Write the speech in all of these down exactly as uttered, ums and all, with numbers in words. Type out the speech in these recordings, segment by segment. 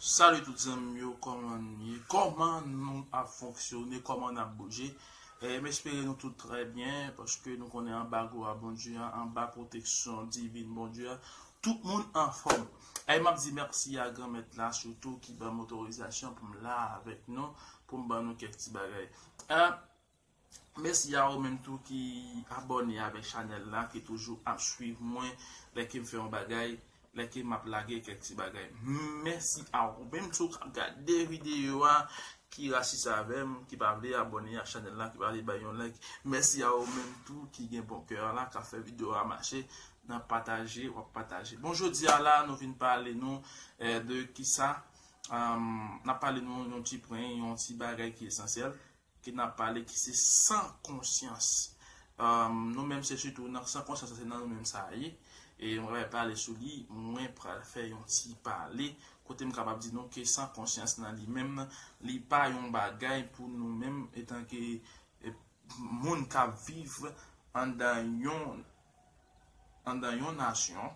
Salut tout zanmi m yo, kòman nou ye? Kòman nou ap fonksyone? Kòman n ap bouje? Eh, m espere nou tout trè byen, paske nou konnen anba glwa Bondye a, anba pwoteksyon divin Bondye a, tout moun anfòm. Eh, m ap di mèsi a Granmèt la, sitou ki ban m otorizasyon pou m la avèk nou, pou m ban nou kèk ti bagay. Eh, Mèsi a ou menm tou ki abòne avèk chanèl la, ki toujou ap swiv mwen lè ke m fè yon bagay, lè ke m ap lage kèk ti bagay. Mèsi a ou menm tou k ap gade videyo a, ki rasis avè m, ki pa vle abòne ak chanèl la, ki pa vle bay yon like. Mèsi a ou menm tou ki gen bon kè a la, k ap fè videyo a mache, n ap pataje, w ap pataje. Bon, jodi a la, nou vin pale nou, eh, de kisa, um, n ap pale nou yon ti pwen, yon ti bagay ki esansyèl. Ke n ap pale ki se san konsyans. Ahn, nou menm se sitou nan san konsyans se nan nou menm sa ye. E mwen pral pale sou li, mwen pral fè yon ti pale kote m kapab di nou ke san konsyans nan li menm, li pa yon bagay pou nou menm etanke, e, moun k ap viv anndan yon, anndan yon nasyon.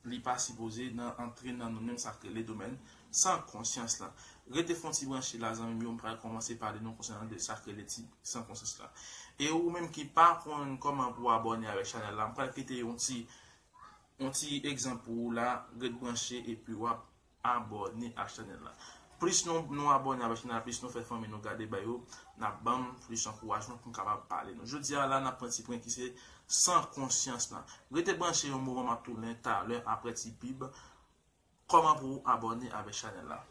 Li pa sipoze nan antre nan nou menm sa k rele domèn san konsyans lan. Rete fon ti branche la zanmi m yo, m pral kòmanse pale nou konsènan de sa k rele ti san konsyans la. E ou menm ki pa konn kòman pou abòne avèk chanèl la, m pral kite yon ti, yon ti egzanp pou ou la, ret branche epi w ap abòne ak chanèl la. Plis nou, nou abòne avèk chanèl la, plis nou fè fanmi nou gade ba yo, n ap ban m plis ankourajman pou m kapab pale nou. Jodi a la, n ap pran ti pwen ki se san konsyans lan. Rete branche yon moman, m ap tounen talè apre ti pib. Kòman pou w abòne avèk chanèl la?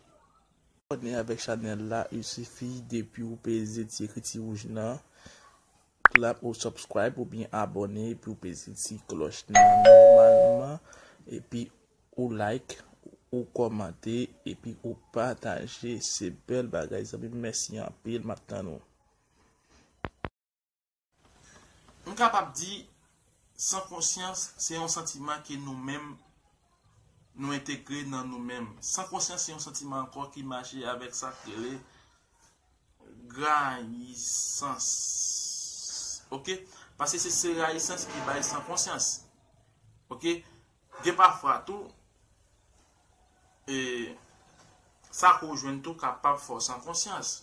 Abòne avèk chanèl la, il suffit depi w peze ti ekriti wouj nan, klap ou subscribe oubyen abòne, epi w peze ti klòch nan nòmalman, epi ou like, ou kòmante, epi ou pataje. Se bèl bagay, zanmi m. Mèsi anpil, m ap tann ou. M kapab di, san konsyans, se yon santiman ke nou menm, nou entegre nan nou menm. San konsyans, se yon santiman ankò ki mache avèk sa k rele rayisans. Oke? Paske se, se rayisans ki bay san konsyans. Oke? Gen pafwa tou, e, sa ke w jwenn tou kapab fè w san konsyans.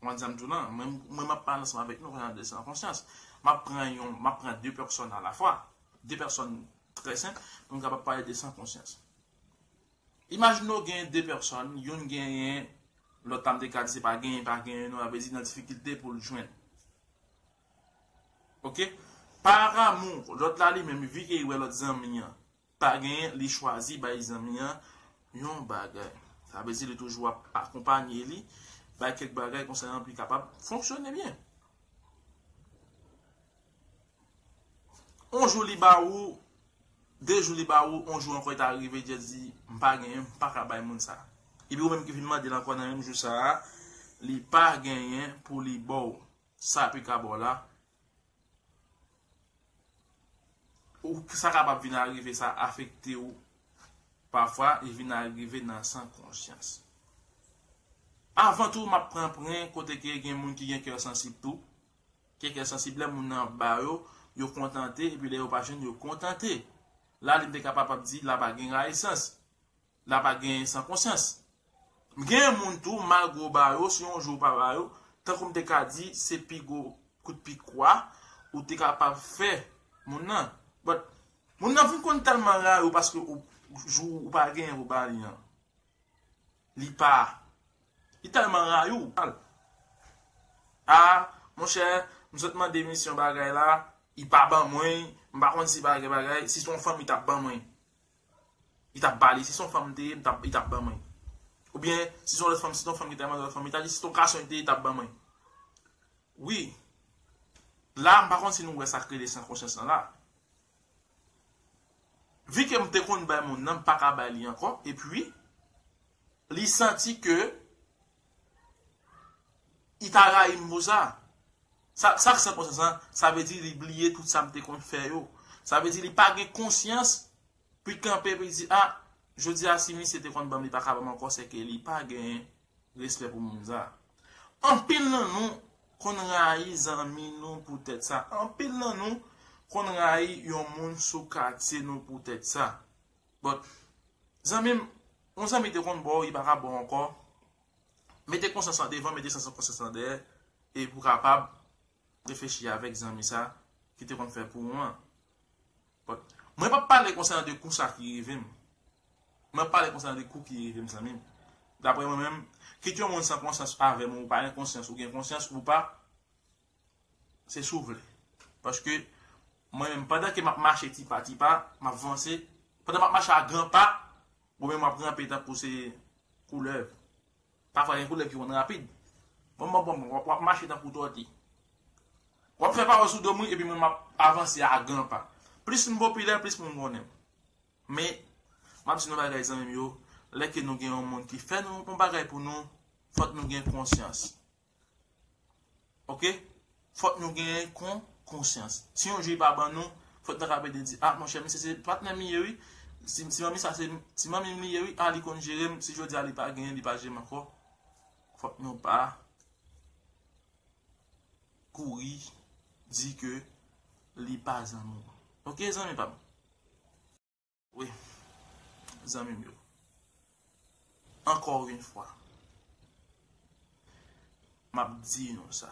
Mwen di m tou nan, mwen, mwen m ap pale ansanm avèk nou konsènan de san konsyans. M ap pran yon, m ap pran de pèsòn alafwa. De pèsòn trè senp, pou m kapab pale de san konsyans. Imajine w gen de pèsòn, youn genyen, lòt la m te ka di se pa genyen, pa genyen non, sa vle di nan difikilte pou l jwenn. Oke? Par amour, lòt la li menm, vi ke li wè lòt zanmi an pa genyen, li chwazi bay zanmi an yon bagay. Sa vle di li toujou ap akonpanye li, bay kèk bagay konsènan pou li kapab fonksyone byen. On jou li ba ou, de jou li ba ou, on jou ankò li ta rive, li di, "M pa genyen, m pa ka bay moun sa." Epi ou menm ki vin mande l ankò nan menm jou sa a, li pa genyen pou li ba w sa, pi ka ba w la, ou, sa kapab vin arive, sa afekte ou. Pafwa, li vin arive nan san konsyans. Avan tou, m ap pran pwen kote ke gen moun ki gen kè sansib tou. Gen kè sansib, lè moun nan ba yo, yo kontante, epi lè yo pa jwenn, yo kontante. La, li m te kapab ap di, la pa gen rayisans. La pa gen san konsyans. M gen moun tou, malgre w ba yo, si yon jou w pa ba yo, tankou m te ka di, se pi gwo kout pikwa ou te kapab fè moun nan. But, moun nan vin konn tèlman rayi w paske ou, jou ou pa genyen pou ba li an. Li pa. Li tèlman rayi w. A, monchè, m sot mande misye yon bagay la, li pa ban mwen, m pa konn si bagay bagay, si se yon fanm li t ap ban mwen. Li t ap ba li, si se yon fanm te ye, li t ap, li t ap ban mwen. Oubyen, si se yon lòt fanm, si se yon fanm ki ta mande lòt fanm, li ta di, si se yon gason li te ye, li t ap ban mwen. Wi. La, m pa konn si nou wè sa k rele san konsyans lan la. Vi ke m te konn bay moun nan, m pa ka bay li ankò, epi li santi ke li ta rayi m pou sa. Sa, sa k san konsyans lan, sa vle di li bliye tout sa m te konn fè yo. Sa vle di li pa gen konsyans pou l kanpe, pou l di, "A, jodi a, si misye te konn ban m, li pa ka ban m ankò, sèke li pa gen respè pou moun sa." Anpil nan nou konn rayi zanmi nou poutèt sa. Anpil nan nou konn rayi yon moun sou katye nou poutèt sa. But, Zanmi m, yon zanmi te konn ba w, li pa ka ba w ankò. Mete konsyans lan devan, mete sans konsyans lan dèyè, e pou kapab reflechi avèk zanmi sa ki te konn fè pou ou an. But, mwen p ap pale konsènan de kou sa ki rive m. Mwen p ap pale konsènan de kou ki rive m, zanmi m. Daprè mwen menm, kit yon moun san konsyans avè m, ou pa gen konsyans, ou gen konsyans ou pa, se si w vle. Paske mwen menm, pandan ke m ap mache ti pa ti pa, m ap vanse, pandan m ap mache a gran pa, ou menm w ap ranpe tankou se koulèv. Pafwa gen koulèv ki konn rapid. Bon, bon, bon, w ap, w ap mache tankou tòti. W ap fè pawòl sou do m, wi, epi mwen m ap avanse a gran pa. Plis m popilè, plis moun konnen m. Men, m ap di nou bagay, zanmi m yo, lè ke nou gen yon moun ki fè nou yon bagay pou nou, fòk nou gen konsyans. Oke? Fòk nou genyen kon, konsyans. Si yon jou li pa ban nou, fòk nou ta ka pede di, "Ah, monchè, misye se patnè m li ye, wi. Si, si manmi sa se, si manmi m li ye, wi. Ah, li konn jere m. Si jodi a li pa genyen, li pa jere m ankò." Fòk nou pa kouri di ke li pa zanmi w. Oke, zanmi pa m? Wi, zanmi m yo. Encore une fois, m ap di nou sa.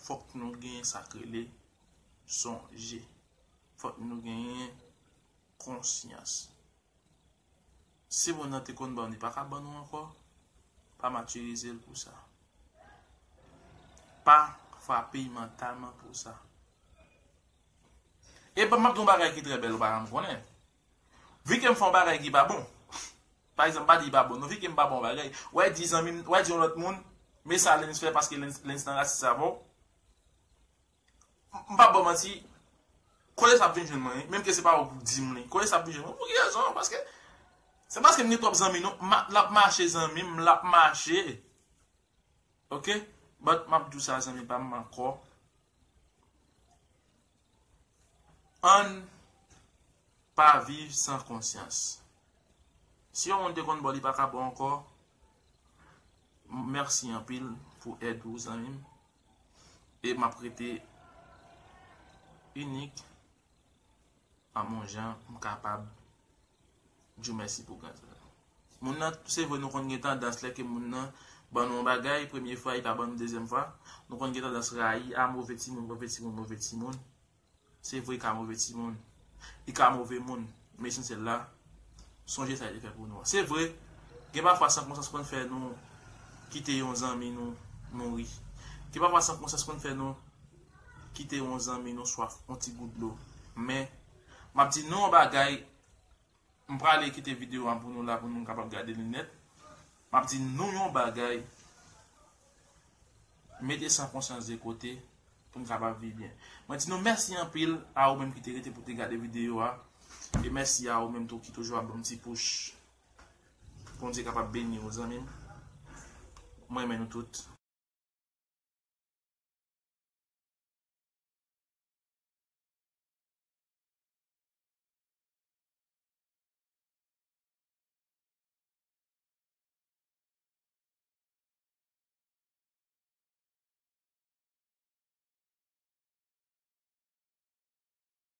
Fòk nou genyen sa k rele sonje. Fòk nou genyen konsyans. Si moun nan te konn ban nou, li pa ka ban nou ankò, pa matirize l pou sa. Pa frape l mantalman pou sa. E ban m ap di yon bagay ki trè bèl, ou pa janm konnen. Vi ke m fè yon bagay ki pa bon. Pa egzanp, pa di li pa bon. Non, vi ke m pa bon bagay. Ou wè di zanmi m, ou wè di yon lòt moun, men sa Lens fè paske Lens, Lens nan rasis avè w. M, m pa ba w manti, koze sa ap vin jwenn mwen, wi. Menm ke se pa ou pou di m li. Koze sa ap vin jwenn mwen. Pou ki rezon? Paske, se paske m gen twòp zanmi, non. M a, l ap mache, zanmi m, l ap mache. Oke? But m ap di w sa, zanmi pa m, ankò. Ann pa viv san konsyans. Si yon moun te konn ba w, li pa ka ba w ankò, mèsi anpil pou èd ou, zanmi m. E m ap rete inik an yon jan m kapab di w mèsi pou grandè. Moun nan, se vre, nou konn gen tandans, lè ke moun nan ban nou yon bagay, premye fwa, li pa ban nou dezyèm fwa, nou konn gen tandans rayi, a, move timoun, move timoun, move timoun. Se vre, li ka move timoun, li ka move moun, men esansyèl la, sonje sa li te fè pou nou an. Se vre, gen pafwa san konsyans konn fè nou kite yon zanmi nou mouri. Gen pafwa san konsyans konn fè nou kite yon zanmi nou swaf yon ti gout dlo. Men, m ap di nou yon bagay, m prale kite videyo an pou nou la, pou nou kapab gade li nèt. M ap di nou yon bagay, mete san konsyans de kote pou n kapab viv byen. Mwen di nou mèsi anpil a ou menm ki te rete pou te gade videyo a. E mèsi a ou menm tou ki toujou ap ban m ti pouch. Bondye kapab beni w, zanmi m. Mwen renmen nou tout.